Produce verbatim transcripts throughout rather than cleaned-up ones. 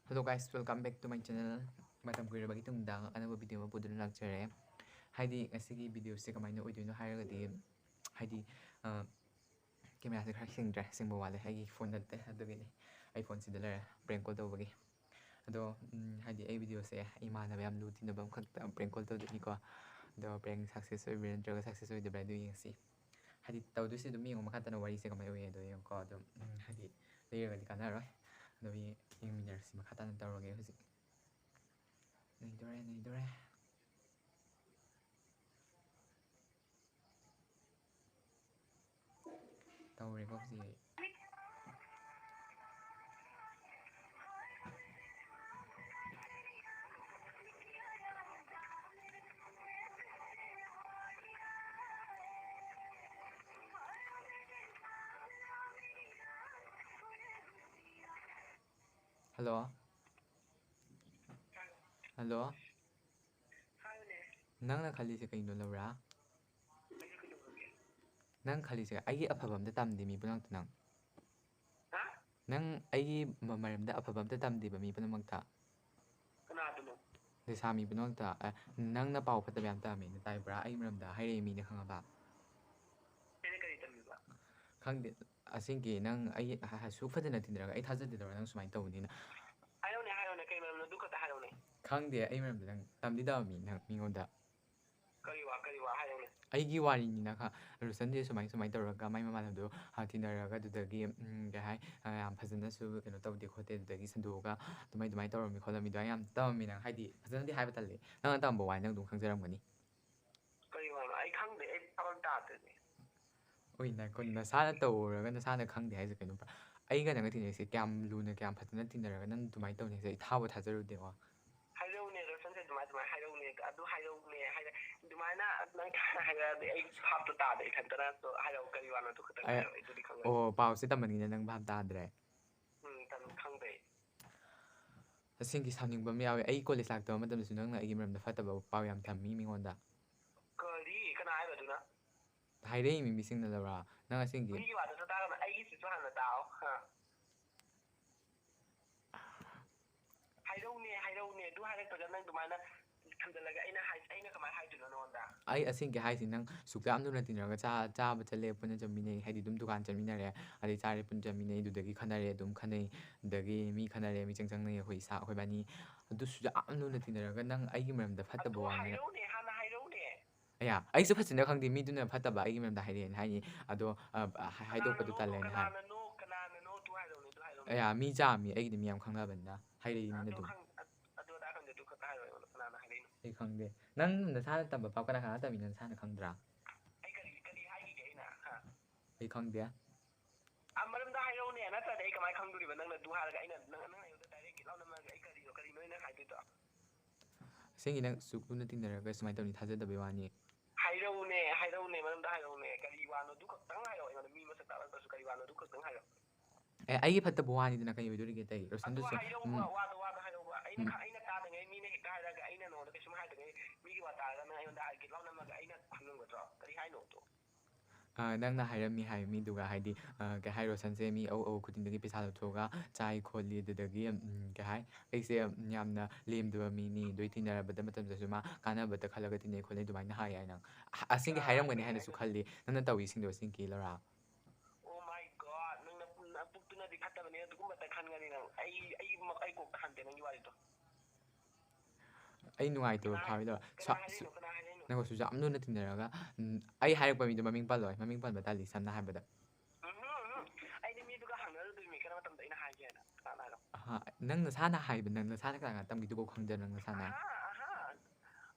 Hello guys, welcome back to my channel. ꯃꯇꯝ ꯀꯨꯏꯔꯕꯒꯤ ꯇꯨꯡꯗ ꯑꯅꯧꯕ video ꯑꯃ ꯄꯨꯗꯨꯅ ꯂꯥꯛꯆꯔꯦ꯫ ꯍꯥꯏꯗꯤ ꯉꯁꯤꯒꯤ videoꯁꯦ ꯀꯃꯥꯏꯅ ꯑꯣꯏꯗꯣꯏꯅꯣ ꯍꯥꯏꯔꯒꯗꯤ, ꯍꯥꯏꯗꯤ, ꯑ, cameraꯁꯦ ꯈꯔ ꯁꯦꯡꯗ꯭ꯔꯦ, ꯁꯦꯡꯕ ꯋꯥꯠꯂꯦ, ꯑꯩꯒꯤ phone ꯅꯠꯇꯦ, ꯑꯗꯨꯒꯤꯅꯤ꯫ ꯑꯩ phoneꯁꯤꯗ ꯂꯩꯔꯦ, prank call ꯇꯧꯕꯒꯤ꯫ ꯑꯗꯣ, ꯎꯝ, ꯍꯥꯏꯗꯤ ꯑꯩ videoꯁꯦ ꯏꯃꯥꯟꯅꯕ ꯌꯥꯝ ꯂꯨ ꯇꯤꯟꯅꯕ ꯑꯃꯈꯛꯇ prank call ꯇꯧꯗꯣꯏꯅꯤꯀꯣ꯫ ꯑꯗꯣ prank success ꯑꯣꯏꯕ꯭ꯔꯥ ꯅꯠꯇ꯭ꯔꯒ success ꯑꯣꯏꯗꯕ꯭ꯔꯥ, ꯑꯗꯨ ꯌꯦꯡꯁꯤ꯫ ꯍꯥꯏꯗꯤ ꯇꯧꯗꯣꯏꯁꯦ ꯑꯗꯨꯝ ꯌꯦꯡꯉꯣ, ꯃꯈꯥ ꯇꯥꯅ ꯋꯥꯔꯤꯁꯦ ꯀꯃꯥꯏꯅ ꯑꯣꯏꯌꯦ ꯑꯗꯣ ꯌꯦꯡꯉꯣꯀꯣ꯫ ꯑꯗꯨꯝ, ꯎꯝ, ꯍꯥꯏꯗꯤ ꯂꯤꯔꯒꯗꯤ ꯀꯥꯟꯅꯔꯣꯏ꯫ ꯑꯗꯣ ꯌꯦ-, ꯌꯦꯡꯃꯤꯟꯅꯔꯁꯤ, ꯃꯈꯥ ꯇꯥꯅ ꯇꯧꯔꯒꯦ ꯍꯧꯖꯤꯛ꯫ ꯅꯩꯗꯣꯔꯦ, ꯅꯩꯗꯣꯔꯦ꯫ ꯇꯧꯔꯦꯀꯣ ꯍꯧꯖꯤꯛ꯫ Hello? Hello? ꯅꯪꯅ ꯈꯜꯂꯤꯁꯦ ꯀꯩꯅꯣ, ꯂꯧꯔꯥ? ꯅꯪ ꯈꯜꯂꯤꯁꯦ ꯑꯩꯒꯤ ꯑꯐꯕ ꯑꯝꯇ ꯇꯝꯗꯦ ꯃꯤ ꯄꯨꯝꯅꯃꯛꯇ ꯅꯪ꯫ ꯍꯥ? ꯅꯪ ꯑꯩꯒꯤ ꯃ-, ꯃꯔꯝꯗ ꯑꯐꯕ ꯑꯝꯇ ꯇꯝꯗꯦꯕ ꯃꯤ ꯄꯨꯝꯅꯃꯛꯇ꯫ ꯀꯅꯥꯗꯅꯣ? ꯂꯩꯁꯥꯃꯤ ꯄꯨꯝꯅꯃꯛꯇ꯫ ꯑꯦ, ꯅꯪꯅ ꯄꯥꯎ ꯐꯠꯇꯕ ꯌꯥꯝ ꯇꯝꯃꯦꯅ ꯇꯥꯏ, ꯄꯨꯔꯥ ꯑꯩ ꯃꯔꯝꯗ ꯍꯥꯏꯔꯛꯏ ꯃꯤꯅ, ꯈꯪꯉꯕ? ꯑꯩꯅ ꯀꯔꯤ ꯇꯝꯃꯤꯕ? ꯈꯪꯗꯦ, ꯑꯁꯦꯡꯀꯤ ꯅꯪ ꯑꯩ ꯍ-, ꯍ-, ꯑꯁꯨꯛ ꯐꯖꯅ ꯇꯤꯟꯅꯔꯒ ꯑꯩ ꯊꯥꯖꯗꯦ ꯇꯧꯔ ꯅꯪ ꯁꯨꯃꯥꯏꯅ ꯇꯧꯅꯤꯅ꯫ ꯍꯥꯏꯔꯛꯎꯅꯦ, ꯍꯥꯏꯔꯛꯎꯅꯦ, ꯀꯩ ꯃꯔꯝꯅꯣ ꯑꯗꯨ ꯈꯛꯇ ꯍꯥꯏꯔꯛꯎꯅꯦ꯫ ꯈꯪꯗꯦ, ꯑꯩ ꯃꯔꯝꯗ ꯅꯪ ꯇꯝꯗꯤ ꯇꯝꯃꯤ ꯅꯪ ꯃꯤꯉꯣꯟꯗ꯫ ꯀꯔꯤ ꯋꯥ, ꯀꯔꯤ ꯋꯥ ꯍꯥꯏꯔꯛꯎꯅꯦ꯫ ꯑꯩꯒꯤ ꯋꯥꯔꯤꯅꯤꯅ ꯈ-, ꯔꯣꯁꯟꯁꯦ ꯁꯨꯃꯥꯏ, ꯁꯨꯃꯥꯏꯅ ꯇꯧꯔꯒ ꯃꯥꯏ ꯃꯃꯥꯟꯅꯕꯗꯣ, ꯑ, ꯇꯤꯟꯅꯔꯒ ꯑꯗꯨꯗꯒꯤ, ꯎꯝ, ꯀꯩ ꯍꯥꯏ, ꯑ, ꯌꯥꯝ ꯐꯖꯅꯁꯨ ꯀꯩꯅꯣ ꯇꯧꯗꯦ ꯈꯣꯠꯇꯦ, ꯑꯗꯨꯗꯒꯤ ꯁꯟꯗꯣꯛꯑꯒ ꯑꯗꯨꯃꯥꯏ, ꯑꯗꯨꯃꯥꯏꯅ ꯇꯧꯔꯝꯃꯤ ꯈꯣꯠꯂꯝꯃꯤ ꯑꯗꯨꯃꯥꯏꯅ ꯌꯥꯝ ꯇꯝꯃꯝꯃꯤ ꯅꯪ꯫ ꯍꯥꯏꯗꯤ ꯐꯖꯅꯗꯤ ꯍꯥꯏꯕ ꯇꯜꯂꯦ, ꯅꯪꯅ ꯇꯝꯕ ꯋꯥꯅꯤ, ꯅꯪ ꯑꯗꯨꯝ ꯈꯪꯖꯔꯝꯒꯅꯤ꯫ ꯀꯔꯤ ꯋꯥꯅꯣ? ꯑꯩ ꯈꯪꯗꯦ, ꯑꯩ ꯊꯕꯛ ꯇꯥꯗ꯭ꯔꯗꯤ꯫ ꯑꯣꯏ, ꯅꯥꯏꯈꯣ, ꯅꯁꯥꯅ ꯇꯧꯔꯒ ꯅꯁꯥꯅ ꯈꯪꯗꯦ ꯍꯥꯏꯁꯦ ꯀꯩꯅꯣꯕ? ꯑꯩꯒ ꯅꯪꯒ ꯇꯤꯟꯅꯔꯤꯁꯦ ꯀꯌꯥꯝ ꯂꯨꯅ, ꯀꯌꯥꯝ ꯐꯖꯅ ꯇꯤꯟꯅꯔꯒ ꯅꯪ ꯑꯗꯨꯃꯥꯏꯅ ꯇꯧꯅꯤ ꯍꯥꯏꯁꯦ ꯑꯩ ꯊꯥꯕꯨ ꯊꯥꯖꯔꯨꯗꯦꯉꯣ꯫ ꯍꯥꯏꯔꯛꯎꯅꯦ, ꯔꯣꯁꯟꯁꯦ ꯑꯗꯨꯃꯥꯏ, ꯑꯗꯨꯃꯥꯏꯅ ꯍꯥꯏꯔꯛꯎꯅꯦ, ꯑꯗꯨ ꯍꯥꯏꯔꯛꯎꯅꯦ, ꯍꯥꯏꯔ-, ꯑꯗꯨꯃꯥꯏꯅ ꯅꯪ ꯍꯥꯏꯔꯛꯑꯗꯤ ꯑꯩ ꯚꯥꯞꯇꯣ ꯇꯥꯗꯦ ꯏꯊꯟꯇꯅ꯫ ꯑꯗꯣ ꯍꯥꯏꯔꯛꯑꯣ, ꯀꯔꯤ ꯋꯥꯅꯣ? ꯑꯗꯨ ꯈꯛꯇꯪ ꯑꯩ-, ꯍꯥꯏꯔꯛꯑꯣ, ꯑꯩ ꯑꯗꯨꯗꯤ ꯈꯪꯉꯣꯏ꯫ ꯑꯣ, ꯄꯥꯎꯁꯦ ꯇꯝꯕꯅꯤꯅ ꯅꯪ ꯚꯥꯞ ꯇꯥꯗ꯭ꯔꯦ? ꯎꯝ, ꯇꯝ-, ꯈꯪꯗꯦ꯫ ꯑꯁꯦꯡꯀꯤ ꯁꯥꯎꯅꯤꯡꯕ ꯑꯃ ꯌꯥꯎꯋꯦ꯫ ꯑꯩ college ꯂꯥꯛꯇꯕ ꯃꯇꯝꯗꯁꯨ ꯅꯪꯅ ꯑꯩꯒꯤ ꯃꯔꯝꯗ ꯐꯠꯇꯕ ꯄꯥꯎ ꯌꯥꯝ ꯇꯝꯃꯤ ꯃꯤꯉꯣꯟꯗ꯫ ꯀꯔꯤ? ꯀꯅꯥ ꯍꯥꯏꯕ ꯑꯗꯨꯅ? ꯍꯥꯏꯔꯛꯏꯃꯤ ꯃꯤꯁꯤꯡꯅ, ꯂꯧꯔꯥ꯫ ꯅꯪ ꯑꯁꯦꯡꯀꯤ ꯃꯤꯒꯤ ꯋꯥꯗꯨꯁꯨ ꯇꯥꯒꯅꯨ, ꯑꯩꯒꯤꯁꯤꯁꯨ ꯍꯥꯟꯅ ꯇꯥꯎ꯫ ꯍꯥ꯫ ꯍꯥꯏꯔꯧꯅꯦ, ꯍꯥꯏꯔꯧꯅꯦ, ꯑꯗꯨ ꯍꯥꯏꯔꯛꯄꯗ ꯅꯪ ꯑꯗꯨꯃꯥꯏꯅ ꯊꯝꯖꯤꯜꯂꯒ ꯑꯩꯅ ꯍꯥꯏ-, ꯑꯩꯅ ꯀꯃꯥꯏꯅ ꯍꯥꯏꯗꯣꯏꯅꯣ ꯅꯉꯣꯟꯗ? ꯑꯩ ꯑꯁꯦꯡꯀꯤ ꯍꯥꯏꯁꯤ, ꯅꯪ ꯁꯨꯛ ꯌꯥꯝ ꯂꯨꯅ ꯇꯤꯟꯅꯔꯒ ꯆꯥ-, ꯆꯥꯕ ꯆꯠꯂꯦ, ꯄꯨꯟꯅ ꯆꯠꯃꯤꯟꯅꯩ, ꯍꯥꯏꯗꯤ ꯑꯗꯨꯝ ꯗꯨꯀꯥꯟ ꯆꯠꯃꯤꯟꯅꯔꯦ, ꯑꯗꯩ ꯆꯥꯔꯦ ꯄꯨꯟꯅ ꯆꯠꯃꯤꯟꯅꯩ, ꯑꯗꯨꯗꯒꯤ ꯈꯟꯅꯔꯦ, ꯑꯗꯨꯝ ꯈꯟꯅꯩ, ꯑꯗꯒꯤ ꯃꯤ ꯈꯟꯅꯔꯦ, ꯃꯤꯆꯪ ꯆꯪꯅꯩ, ꯑꯩꯈꯣꯏ ꯏꯁꯥ, ꯑꯩꯈꯣꯏꯕꯥꯅꯤ꯫ ꯑꯗꯨꯁꯨ ꯌꯥꯝ ꯂꯨꯅ ꯇꯤꯟꯅꯔꯒ ꯅꯪ ꯑꯩꯒꯤ ꯃꯔꯝꯗ ꯐꯠꯇꯕ ꯑꯗꯨ ꯋꯥ ꯉꯥꯡꯉꯦ꯫ ꯍꯥꯏꯔꯧꯅꯦ, ꯍꯥꯟꯅ ꯍꯥꯏꯔꯧꯅꯦ꯫ ꯑꯌꯥ, ꯑꯩꯁꯨ ꯐꯖꯅ ꯈꯪꯗꯦ, ꯃꯤꯗꯨꯅ ꯐꯠꯇꯕ ꯑꯩꯒꯤ ꯃꯔꯝꯗ ꯍꯥꯏꯔꯛꯑꯦꯅ ꯍꯥꯏꯅꯤ, ꯑꯗꯣ, ꯑ, ꯍꯥꯏꯗꯣꯛꯄꯗꯣ ꯀꯅꯥꯅꯅꯣ, ꯇꯜꯂꯦꯅ ꯍꯥꯏ꯫ ꯀꯅꯥꯅꯅꯣ, ꯀꯅꯥꯅꯅꯣ, ꯑꯗꯨ ꯍꯥꯏꯔꯧꯅꯦ, ꯑꯗꯨ ꯍꯥꯏꯔꯧꯅꯦ꯫ ꯑꯌꯥ, ꯃꯤ ꯆꯥꯝꯃꯤ, ꯑꯩꯒꯤꯗꯤ ꯃꯤ ꯌꯥꯝ ꯈꯪꯅꯕꯅꯤꯅ ꯍꯥꯏꯔꯛꯏꯅꯤꯅ ꯑꯗꯨ ꯑꯗꯨꯝ꯫ ꯈꯪ-, ꯑ-, ꯑꯗꯨ ꯑꯗꯥ ꯈꯪꯗꯦ, ꯑꯗꯨ ꯈꯛꯇ ꯍꯥꯏꯔꯣ ꯑꯩꯉꯣꯟꯗ, ꯀꯅꯥꯅ ꯍꯥꯏꯔꯛꯏꯅꯣ? ꯑꯩ ꯈꯪꯗꯦ꯫ ꯅꯪ ꯅꯁꯥꯅ ꯇꯝꯕ ꯄꯥꯎ ꯀꯅꯥ ꯀꯅꯥ ꯇꯝꯃꯤꯅꯣ ꯅꯁꯥꯅ ꯈꯪꯗ꯭ꯔꯥ? ꯑꯩ ꯀꯔꯤ, ꯀꯔꯤ ꯍꯥꯏꯈꯤꯒꯦ ꯑꯩꯅ? ꯍꯥ? ꯑꯩ ꯈꯪꯗꯦ꯫ ꯑ, ꯃꯔꯝꯗ ꯍꯥꯏꯔꯛꯎꯅꯦ, ꯅꯠꯇ꯭ꯔꯗꯤ ꯑꯩ ꯀꯃꯥꯏꯅ ꯈꯪꯗꯣꯔꯤꯕ? ꯅꯪꯅ ꯑꯗꯨ ꯍꯥꯏꯔꯒ ꯑꯩꯅ, ꯅꯪ, ꯅꯪ ꯑꯩꯉꯣꯟꯗ direct ꯀꯤꯠ ꯂꯥꯎ ꯅꯝꯃꯒ ꯑꯩ ꯀꯔꯤꯅꯣ, ꯀꯔꯤꯅꯣ ꯑꯩꯅ ꯍꯥꯏꯗꯣꯏꯗꯣ? ꯑꯁꯦꯡꯒꯤ ꯅꯪ ꯁꯨꯛ ꯂꯨꯅ ꯇꯤꯟꯅꯔꯒ ꯁꯨꯃꯥꯏꯅ ꯇꯧꯅꯤ ꯊꯥꯖꯗꯕꯩ ꯋꯥꯅꯤ꯫ ꯍꯥꯏꯔꯛꯎꯅꯦ, ꯍꯥꯏꯔꯛꯎꯅꯦ, ꯃꯔꯝꯗ ꯍꯥꯏꯔꯛꯎꯅꯦ, ꯀꯔꯤ ꯋꯥꯅꯣ ꯑꯗꯨ ꯈꯛꯇꯪ ꯍꯥꯏꯔꯛꯑꯣ, ꯑꯩꯉꯣꯟꯗ ꯃꯤ ꯃꯁꯛ ꯇꯥꯛꯂꯛꯇ꯭ꯔꯁꯨ ꯀꯔꯤ ꯋꯥꯅꯣ ꯑꯗꯨ ꯈꯛꯇꯪ ꯍꯥꯏꯔꯛꯑꯣ꯫ ꯑꯦ, ꯑꯩꯒꯤ ꯐꯠꯇꯕ ꯋꯥꯅꯤꯗꯅ ꯀꯩ ꯑꯣꯏꯗꯣꯔꯤꯒꯦ ꯑꯇꯩ? ꯑꯗꯨ ꯔꯣꯁꯟꯗꯨꯁꯨ, ꯍꯥꯏꯔꯛꯎꯕ, ꯎꯝ, ꯋꯥꯗꯣ, ꯋꯥꯗꯣ ꯍꯥꯏꯔꯛꯎꯕ꯫ ꯑꯩꯅ ꯎꯝ꯫ ꯈ-, ꯑꯩꯅ ꯇꯥꯗꯉꯩ ꯃꯤꯅ ꯍꯦꯛꯇ ꯍꯥꯏꯔꯒ, ꯑꯩꯅ ꯅꯉꯣꯟꯗ ꯀꯩꯁꯨꯝ ꯍꯥꯏꯗꯉꯩ ꯃꯤꯒꯤ ꯋꯥ ꯇꯥꯔꯒ ꯅꯪ ꯑꯩꯉꯣꯟꯗ ꯍꯥꯏ-, ꯀꯤꯠ ꯂꯥꯎ ꯅꯝꯃꯒ ꯑꯩꯅ ꯈꯨꯝꯂꯝꯒꯗ꯭ꯔꯣ? ꯀꯔꯤ ꯍꯥꯏꯅꯣ ꯑꯗꯣ? ꯑ, ꯅꯪꯅ ꯍꯥꯏꯔꯝꯃꯤ ꯍꯥꯏ ꯃꯤꯗꯨꯒ, ꯍꯥꯏꯗꯤ, ꯑ, ꯀꯩ ꯍꯥꯏ, ꯔꯣꯁꯟꯁꯦ ꯃꯤ ꯑꯎ ꯑꯎ ꯈꯨꯗꯤꯡꯗꯒꯤ ꯄꯩꯁꯥ ꯂꯧꯊꯣꯛꯑꯒ ꯆꯥꯏ ꯈꯣꯠꯂꯤ, ꯑꯗꯨꯗꯒꯤ, ꯎꯝ, ꯀꯩ ꯍꯥꯏ, ꯑꯩꯁꯦ, ꯎꯝ, ꯌꯥꯝꯅ ꯂꯦꯝꯗꯕ ꯃꯤꯅꯤ, ꯑꯗꯨꯏ ꯇꯤꯟꯅꯔꯕꯗ ꯃꯇꯝꯗꯁꯨ ꯃꯥ ꯀꯥꯟꯅꯕꯇ ꯈꯜꯂꯒ ꯇꯤꯟꯅꯩ ꯈꯣꯠꯂꯤ ꯑꯗꯨꯃꯥꯏꯅ ꯍꯥꯏ ꯍꯥꯏ ꯅꯪ꯫ ꯑ-, ꯑꯁꯦꯡꯒꯤ ꯑꯥ, ꯍꯥꯏꯔꯝꯒꯅꯤ ꯑꯗꯨꯃꯥꯏꯅ ꯍꯥꯏꯅꯁꯨ ꯍꯥꯏꯕꯅꯤ꯫ ꯈꯜꯂꯤ, ꯅꯪꯅ ꯇꯧꯔꯤꯁꯤꯡꯗꯣ ꯑꯁꯦꯡꯀꯤ ꯂꯧꯔꯥ? Oh my God, ꯅꯪ ꯅꯄꯨꯛ-, ꯅꯄꯨꯛꯇꯨꯅꯗꯤ ꯐꯠꯇꯕꯅꯤ, ꯑꯗꯨꯒꯨꯝꯕꯇ ꯈꯟꯒꯅꯤ ꯅꯪ꯫ ꯑꯩ, ꯑꯩ ꯃ-, ꯑꯩ ꯀꯣꯛꯇ ꯍꯟꯗꯦ ꯅꯪꯒꯤ ꯋꯥꯔꯤꯗꯣ꯫ ꯑꯩ ꯅꯨꯡꯉꯥꯏꯇꯕ ꯀꯅꯥ, ꯐꯥꯎꯋꯤꯗ꯫ ꯀꯅꯥ ꯁꯥ-, ꯍꯥꯏꯔꯛꯏꯅꯣ? ꯁꯨ-, ꯀꯅꯥ ꯍꯥꯏꯔꯛꯏꯅꯣ? ꯅꯪ ꯁꯨ ꯌꯥꯝ ꯂꯨꯅ ꯇꯤꯟꯅꯔꯒ, ꯎꯝ, ꯑꯩ ꯍꯥꯏꯔꯛꯄ ꯃꯤꯗꯣ ꯃꯃꯤꯡ ꯄꯜꯂꯣꯏ, ꯃꯃꯤꯡ ꯄꯟꯕ ꯇꯜꯂꯤ, ꯁꯝꯅ ꯍꯥꯏꯔꯕꯗ꯫ ꯎꯝ, ꯎꯝ, ꯎꯝ꯫ ꯑꯩꯗꯤ ꯃꯤꯗꯨꯒ ꯍꯪꯅꯔꯨꯗꯣꯏꯃꯤ, ꯀꯔꯝꯕ ꯃꯇꯝꯗ ꯑꯩꯅ ꯍꯥꯏꯒꯦꯅ? ꯀꯅꯥꯅ ꯍꯥꯏꯔꯣ? ꯑꯍꯥ, ꯅꯪ ꯅꯁꯥꯅ ꯍꯥꯏꯕ, ꯅꯪ ꯅꯁꯥꯅ ꯀꯅꯥ ꯀꯅꯥ ꯇꯝꯈꯤꯗꯨꯕ ꯈꯪꯗꯦ ꯅꯪ ꯅꯁꯥꯅ꯫ ꯑꯍꯥ, ꯑꯍꯥ꯫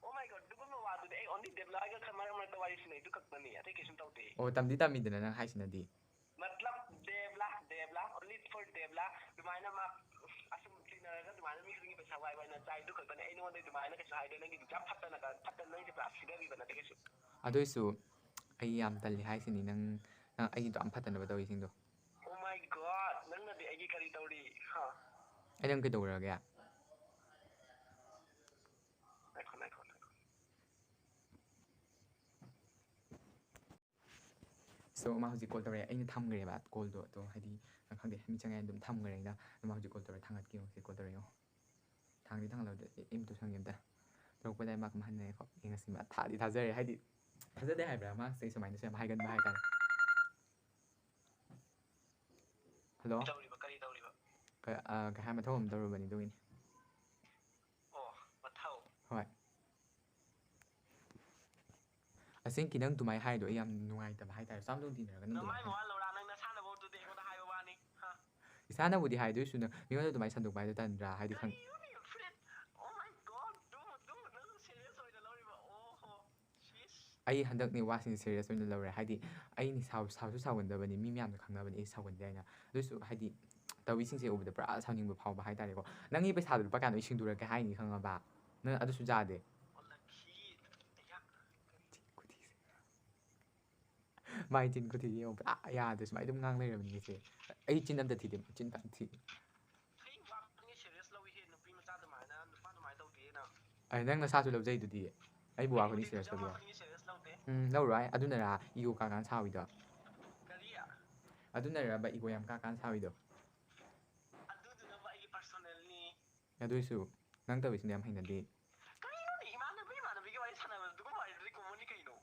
Oh my God, ꯑꯗꯨꯒꯨꯝꯕ ꯋꯥꯗꯨꯗꯤ ꯑꯩ only ꯗꯦꯕꯂꯥꯒ ꯈꯔ ꯃꯔꯛ ꯃꯔꯛꯇ ꯋꯥꯔꯤ ꯁꯥꯟꯅꯩ, ꯑꯗꯨ ꯈꯛꯇꯅꯤ, ꯑꯇꯩ ꯀꯩꯁꯨꯝ ꯇꯧꯗꯦ꯫ ꯑꯣ, ꯇꯝꯗꯤ ꯇꯝꯃꯤꯗꯅ ꯅꯪ ꯍꯥꯏꯁꯤꯅꯗꯤ꯫ ꯃꯇꯂꯕ ꯗꯦꯕꯂꯥ, ꯗꯦꯕꯂꯥ, only for ꯗꯦꯕꯂꯥ꯫ ꯑꯗꯨꯃꯥꯏꯅ ꯃꯥ ꯑꯁꯨꯝ ꯇꯤꯟꯅꯔꯒ ꯑꯗꯨꯃꯥꯏꯅ ꯃꯤ ꯈꯨꯗꯤꯡꯒꯤ ꯄꯩꯁꯥ ꯋꯥꯏ ꯋꯥꯏꯅ ꯆꯥꯏ, ꯑꯗꯨ ꯈꯛꯇꯅꯤ꯫ ꯑꯩ ꯅꯉꯣꯟꯗ ꯑꯗꯨꯃꯥꯏꯅ ꯀꯩꯁꯨ ꯍꯥꯏꯗꯦ, ꯅꯪꯒꯤꯗꯨ ꯌꯥꯝ ꯐꯠꯇꯅ ꯀ-, ꯐꯠꯇꯅ ꯅꯪꯁꯦ ꯄꯨꯔꯥ ꯁꯤꯊꯕꯤꯕ ꯅꯠꯇꯦ ꯀꯩꯁꯨ꯫ ꯑꯗꯨꯏꯁꯨ ꯑꯩ ꯌꯥꯝ ꯇꯜꯂꯤ ꯍꯥꯏꯁꯤꯅꯤ, ꯅꯪ, ꯅꯪ ꯑꯩꯒꯤꯗꯣ ꯌꯥꯝ ꯐꯠꯇꯅꯕ ꯇꯧꯔꯤꯁꯤꯡꯗꯣ꯫ Oh my God, ꯅꯪꯅꯗꯤ ꯑꯩꯒꯤ ꯀꯔꯤ ꯇꯧꯔꯤ? ꯍꯥ? ꯑꯩ ꯅꯪ ꯀꯩꯗꯧꯔꯒꯦ? ꯉꯥꯏꯈꯣ, ꯉꯥꯏꯈꯣ, ꯉꯥꯏꯈꯣ꯫ So, ꯃꯥ ꯍꯧꯖꯤꯛ call ꯇꯧꯔꯛꯑꯦ꯫ ꯑꯩꯅ ꯊꯝꯈ꯭ꯔꯦꯕ callꯗꯣ꯫ ꯑꯗꯣ, ꯍꯥꯏꯗꯤ, ꯈꯪꯗꯦ, ꯃꯤ ꯆꯪꯉꯦ ꯑꯗꯨꯝ ꯊꯝꯈ꯭ꯔꯦ ꯑꯩꯅ꯫ ꯑꯗꯣ, ꯃꯥ ꯍꯧꯖꯤꯛ call ꯇꯧꯔꯦ, ꯊꯥꯡꯒꯠꯀꯦ꯫ ꯍꯧꯖꯤꯛ call ꯇꯧꯔꯛꯑꯦ, ꯌꯦꯡꯉꯣ꯫ ꯊꯥꯡꯗꯤ ꯊꯥꯡꯒꯠꯂꯛꯇ꯭ꯔꯦ꯫ ꯑꯩ ꯑꯃꯇ ꯁꯪꯒꯦ ꯑꯝꯇ꯫ ꯇꯧꯔꯛꯄꯗ ꯑꯩ ꯃꯥ ꯀꯃꯥꯏꯅ ꯍꯥꯏꯅ ꯉꯥꯏꯈꯣ꯫ ꯑꯩ ꯉꯁꯤ ꯃꯥ ꯊꯥꯗꯤ ꯊꯥꯖꯔꯦ꯫ ꯍꯥꯏꯗꯤ ꯊꯥꯖꯗꯦ ꯍꯥꯏꯕ꯭ꯔꯥ? ꯃꯥꯁꯦ ꯁꯨꯃꯥꯏꯅꯁꯨ ꯌꯥꯝ ꯍꯥꯏꯒꯟꯕ ꯍꯥꯏꯇꯥꯔꯦ꯫ ꯍꯜꯂꯣ꯫ ꯀꯩꯗꯧꯔꯤꯕ? ꯀꯔꯤ ꯇꯧꯔꯤꯕ? ꯀ-, ꯑ, ꯀꯩ ꯍꯥꯏ, ꯃꯊꯧ ꯑꯃ ꯇꯧꯔꯨꯕꯅꯤ ꯑꯗꯨꯒꯤꯅꯤ꯫ ꯑꯣ, ꯃꯊꯧ? ꯍꯣꯏ꯫ ꯑꯁꯦꯡꯀꯤ ꯅꯪ ꯑꯗꯨꯃꯥꯏꯅ ꯍꯥꯏꯗꯣ ꯑꯩ ꯌꯥꯝ ꯅꯨꯡꯉꯥꯏꯇꯕ ꯍꯥꯏꯇꯥꯔꯦ꯫ ꯁꯨꯝ ꯇꯤꯟꯅꯔꯒ ꯅꯪ ꯅꯃꯥꯏ ꯑꯗꯨꯃꯥꯏꯅ ꯃꯋꯥ ꯂꯧꯔꯥ? ꯅꯪ ꯅꯁꯥꯅꯐꯥꯎ ꯑꯗꯨꯗꯤ ꯑꯩꯉꯣꯟꯗ ꯍꯥꯏꯕ ꯋꯥꯅꯤ, ꯍꯥ? ꯏꯁꯥꯅꯕꯨꯗꯤ ꯍꯥꯏꯗꯣꯏꯁꯨ ꯅꯪ ꯃꯤꯉꯣꯟꯗ ꯑꯗꯨꯃꯥꯏꯅ ꯁꯟꯗꯣꯛꯄ ꯍꯥꯏꯗꯣ ꯇꯟꯗ꯭ꯔꯥ? ꯍꯥꯏꯗꯤ ꯈꯪ- ꯀꯔꯤꯅꯣꯅꯦ, ꯐ꯭ꯔꯦꯟ? Oh my God, ꯑꯗꯨꯝꯕ, ꯑꯗꯨꯝꯕ ꯅꯪ ꯁꯦꯔꯤꯌꯁ ꯑꯣꯏꯅ ꯂꯧꯔꯤꯕ? ꯑꯣꯍꯣ, ꯁꯤꯁ꯫ ꯑꯩ ꯍꯟꯗꯛꯅꯦ ꯋꯥꯁꯤꯡꯁꯦ ꯁꯦꯔꯤꯌꯁ ꯑꯣꯏꯅ ꯂꯧꯔꯦ꯫ ꯍꯥꯏꯗꯤ ꯑꯩꯅꯤ ꯁꯥꯎ-, ꯁꯥꯎꯁꯨ ꯁꯥꯎꯒꯟꯗꯕꯅꯤ, ꯃꯤ ꯃꯌꯥꯝꯅ ꯈꯪꯅꯕꯅꯤ ꯑꯩ ꯁꯥꯎꯒꯟꯗꯦ ꯍꯥꯏꯅ꯫ ꯑꯗꯨꯏꯁꯨ ꯍꯥꯏꯗꯤ ꯇꯧꯔꯤꯁꯤꯡꯁꯦ ꯎꯕꯗ ꯄꯨꯔꯥ ꯁꯥꯎꯅꯤꯡꯕ ꯐꯥꯎꯕ ꯍꯥꯏꯇꯥꯔꯦꯀꯣ꯫ ꯅꯪꯒꯤ ꯄꯩꯁꯥꯗꯣ ꯂꯨꯄꯥ ꯀꯌꯥꯅꯣ ꯑꯩ ꯁꯤꯡꯗꯣꯔꯛꯀꯦ ꯍꯥꯏꯅꯤ, ꯈꯪꯉꯕ? ꯅꯪ ꯑꯗꯨꯁꯨ ꯌꯥꯗꯦ꯫ ꯑꯣ, ꯂꯛꯈꯤ꯫ ꯑꯌꯥ꯫ ꯆꯤꯟ ꯈꯨꯊꯤꯁꯦ꯫ ꯃꯥꯏ ꯆꯤꯟ ꯈꯨꯊꯤꯁꯦ ꯌꯦꯡꯉꯣ, ꯄꯨꯔꯥ ꯌꯥꯗ꯭ꯔꯦ꯫ ꯁꯨꯃꯥꯏꯅ ꯑꯗꯨꯝ ꯉꯥꯡ ꯂꯩꯔꯕꯅꯤ ꯃꯤꯁꯦ꯫ ꯑꯩ ꯆꯤꯟ ꯑꯝꯇ ꯊꯤꯗꯦ, ꯆꯤꯟ ꯐꯖꯅ ꯊꯤ꯫ ꯑꯩ ꯋꯥ ꯈꯛꯇꯪꯒꯤ ꯁꯦꯔꯤꯌꯁ ꯂꯧꯏꯍꯦ, ꯅꯨꯄꯤ ꯃꯆꯥ ꯑꯗꯨꯃꯥꯏꯅ, ꯅꯨꯄꯥ ꯑꯗꯨꯃꯥꯏꯅ ꯇꯧꯗꯦ ꯅꯪ꯫ ꯑꯩ ꯅꯪ ꯅꯁꯥꯁꯨ ꯂꯧꯖꯩꯗꯨꯗꯤ꯫ ꯑꯩꯕꯨ ꯋꯥ ꯑꯩꯕꯨꯗꯤ ꯈꯨꯗꯤꯡ ꯁꯦꯔꯤꯌꯁ ꯊꯤꯖꯕ ꯂꯧꯕꯤꯌꯣ꯫ ꯋꯥ ꯈꯨꯗꯤꯡꯒꯤ ꯁꯦꯔꯤꯌꯁ ꯂꯧꯗꯦ꯫ ꯎꯝ, ꯂꯧꯔꯣꯏ꯫ ꯑꯗꯨꯅꯔꯥ ꯏꯒꯣ ꯀꯥ ꯀꯥꯟ ꯁꯥꯎꯏꯗꯣ? ꯀꯔꯤ? ꯑꯗꯨꯅꯔꯕ ꯏꯒꯣ ꯌꯥꯝ ꯀꯥ ꯀꯥꯟ ꯁꯥꯎꯏꯗꯣ? ꯑꯗꯨꯗꯨꯅꯕꯨ ꯑꯩꯒꯤ ꯄꯔꯁꯣꯅꯦꯜꯅꯤ꯫ ꯑꯗꯨꯏꯁꯨ ꯅꯪ ꯇꯧꯔꯤꯁꯤꯅ ꯌꯥꯝ ꯍꯩꯅꯗꯦ꯫ ꯀꯔꯤꯅꯣꯅꯦ? ꯏꯃꯥꯟꯅꯕ ꯏꯃꯥꯟꯅꯕꯤꯒꯤ ꯋꯥꯔꯤ ꯁꯥꯟꯅꯕꯗ ꯑꯗꯨꯒꯨꯝꯕ ꯋꯥꯔꯤꯗꯨꯗꯤ ꯀꯣꯃꯟꯅꯤ ꯀꯩꯅꯣ꯫